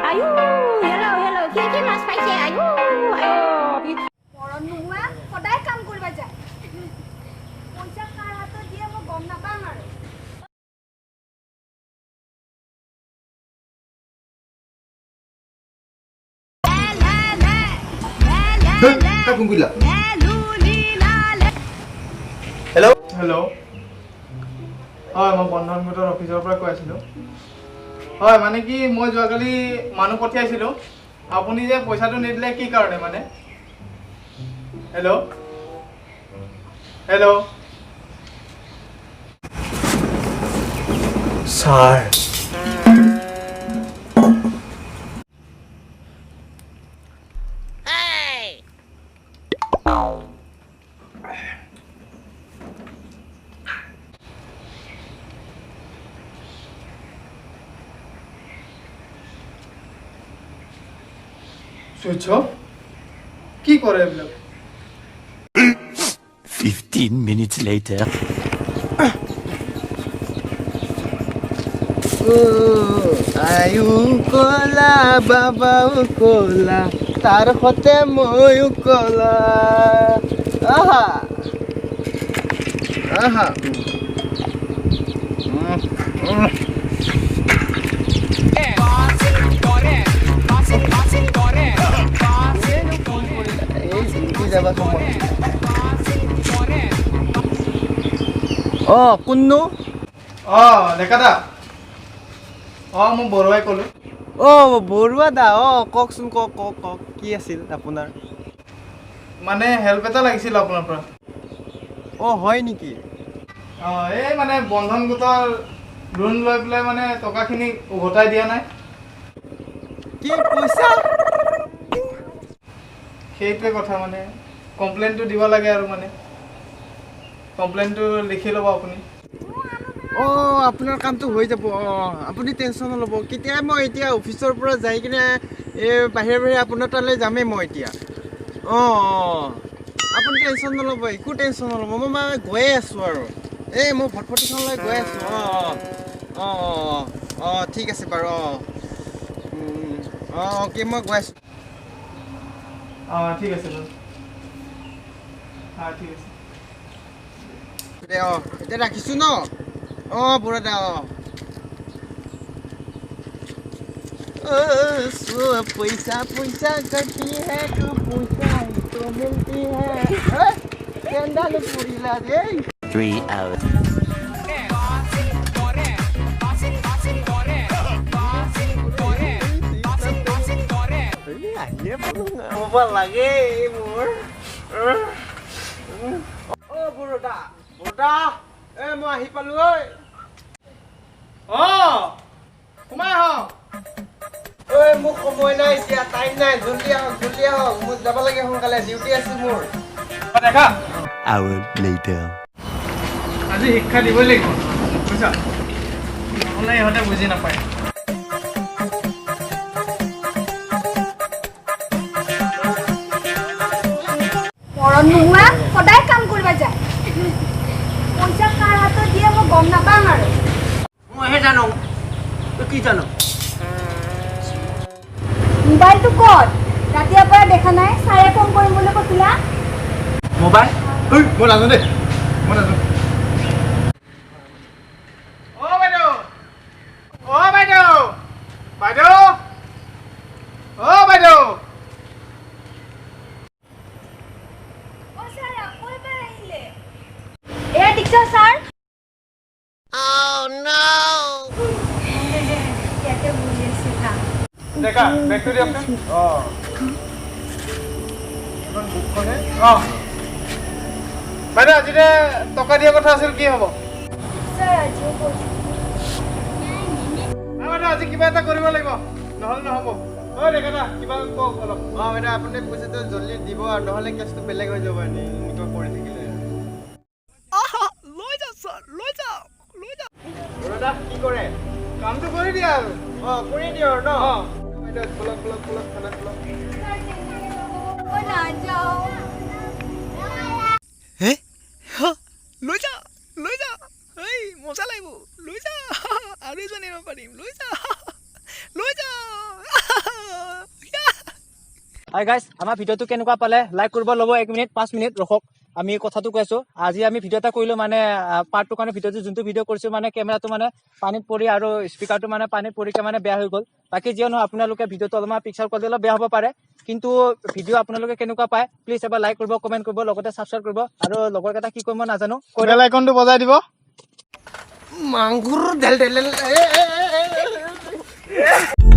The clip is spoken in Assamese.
আয়ো, হেল্ল' হেল্ল', কি কি মাছ পাইছে? আয়ো আয়ো। মৰণ নোহোৱা, সদায় কাম কৰিব যায়। পইচা কাৰ হাতত দিয়ে মই গম নাপাম আৰু। কাক ফোন কৰিলা? হেল্ল'। হেল্ল', হয়, মই বন্ধন গোটৰ অফিচৰ পৰা কৈ আছিলোঁ। হয়, মানে কি, মই যোৱাকালি মানুহ পঠিয়াইছিলোঁ, আপুনি যে পইচাটো নিদিলে কি কাৰণে মানে? Hello hello. Sir. Switch off কি কৰে এইবিলাক? 15 minutes later. আয়ো কলা, বাবাও কলা, তাৰ সতে ময়ো কলা। আহা আহা। উম, উম। এই ডিউটি যাবা সময়। অ, কোননো? অঁ, ডেকা দা, অঁ, মই বৰুৱাই ক'লোঁ। অ, বৰুৱা দা, অ, কওকচোন, কওক কওক কওক, কি আছিল আপোনাৰ? মানে হেল্প এটা লাগিছিল আপোনাৰ পৰা। অ, হয় নেকি? অঁ, এই মানে বন্ধন গোটৰ লোন লৈ পেলাই মানে টকাখিনি উভতাই দিয়া নাই। কি পইচা? সেইটোৱে কথা, মানে কমপ্লেইনটো দিব লাগে আৰু মানে কমপ্লেইনটো লিখি ল'ব আপুনি। অঁ, আপোনাৰ কামটো হৈ যাব। অঁ, আপুনি টেনশ্যন নল'ব। কেতিয়া? মই এতিয়া অফিচৰ পৰা যাই কিনে এই বাহিৰে বাহিৰে আপোনাৰ তালৈ যামেই মই এতিয়া। অঁ অঁ আপুনি টেনশ্যন নল'ব, একো টেনশ্যন নল'ব। মই মানে গৈয়ে আছোঁ আৰু এই মই ফটফটিখন লৈ গৈ আছোঁ। অঁ অঁ অঁ অঁ অঁ ঠিক আছে বাৰু। অঁ অঁ, অ'কে, মই গৈ আছোঁ। অঁ, ঠিক আছে বাৰু। অঁ, ঠিক আছে। দে, অঁ, এতিয়া ৰাখিছোঁ ন। অঁ, বৰুৱা অঁ। पैसा पैसा करती है तो पैसा ही तो मिलती है। চেন্ডাল পৰিলা দেই। 3 hours. আহিয়ে পালো লাগে মোৰ। অ, বৰুৱা, বৰুৱা, এ মই আহি পালো ঐ। অঁ, সোমাই আহক। ঐ, মোক সময় নাই এতিয়া, টাইম নাই। জল্দি আহক, জল্দি আহক, মোক যাব লাগে সোনকালে, ডিউটি আছে মোৰ। অঁ, দেখা। Hour later. আজি শিক্ষা দিবই লাগিব, বুজিছা? নহ'লে ইহঁতে বুজি নাপায়। মৰণ নোহোৱা, সদায় কাম কৰিব যায়। পইচা কাৰ হাতত দিয়ে মই গম নাপাম আৰু। মইহে জানো, তই কি জানো? মোবাইলটো ক'ত? ৰাতিপুৱাৰ পৰা দেখা নাই। ছাৰে ফোন কৰিম বুলি কৈছিলা। মোবাইল? ঐ, মই নাজানো দেই, মই নাজানো। অ বাইদেউ, অ বাইদেউ, বাইদেউ, অ বাইদেউ। অ ছাৰ, আকৌ এবাৰ আহিলে। এয়া দেখিছ ছাৰ? ইয়াতে বহি আছিলা। ডেকা, বেগটো দিয়কচোন। অঁ। এখন বুকখনে। অঁ বাইদেউ, আজি যে টকা দিয়া কথা আছিল, কি হ'ব? ছাৰ, আজিও কৈছোঁ। নাই বাইদেউ, আজি কিবা এটা কৰিব লাগিব, নহ'লে নহ'ব। ঐ ডেকা, কিবা কওক অলপ। অঁ বাইদেউ, আপুনি পইচাটো জল্দি দিব আৰু নহ'লে কেছটো বেলেগ হৈ যাব এনেই এনেকুৱা কৰি থাকিলে। লৈ যাওক ছাৰ, লৈ যাওক, লৈ যাওক। বৰুৱা, কি কৰে? কামটো কৰি দিয়া আৰু। অঁ, কৰি দিওঁ আৰু ন। অঁ। বাইদেউ, খোলক, খোলক, খোলক, থানাত খোলক। ছাৰ, তেনেকে নক'ব, মই নাযাওঁ। হে, লৈ যা, লৈ যা, এই মজা লাগিব, লৈ যা, আৰু এজন এৰিব পাৰিম, লৈ যা, লৈ যা। হাই গাইছ, আমাৰ ভিডিঅ'টো কেনেকুৱা পালে লাইক কৰিব ল'ব। 1 মিনিট, 5 মিনিট ৰখক, আমি কথাটো কৈ আছো। আজি আমি ভিডিঅ' এটা কৰিলো, মানে পাৰ্টটোৰ কাৰণে ভিডিঅ'টো যোনটো ভিডিঅ' কৰিছো, মানে কেমেৰাটো মানে পানীত পৰি আৰু স্পীকাৰটো মানে পানীত পৰিকে মানে বেয়া হৈ গ'ল। বাকী যিয়ে নহয়, আপোনালোকে ভিডিঅ'টো অলপমান পিক্সাৰ কোৱালিটি অলপ বেয়া হ'ব পাৰে, কিন্তু ভিডিঅ' আপোনালোকে কেনেকুৱা পায় প্লিজ এবাৰ লাইক কৰিব, কমেণ্ট কৰিব, লগতে ছাবস্ক্ৰাইব কৰিব। আৰু লগৰ কেইটা কি কৰিব নাজানো, কৈ বেল আইকনটো বজাই দিব। মাংগুৰ ঢেল ঢেল ঢেল, এ, এ, এ, এ, এ।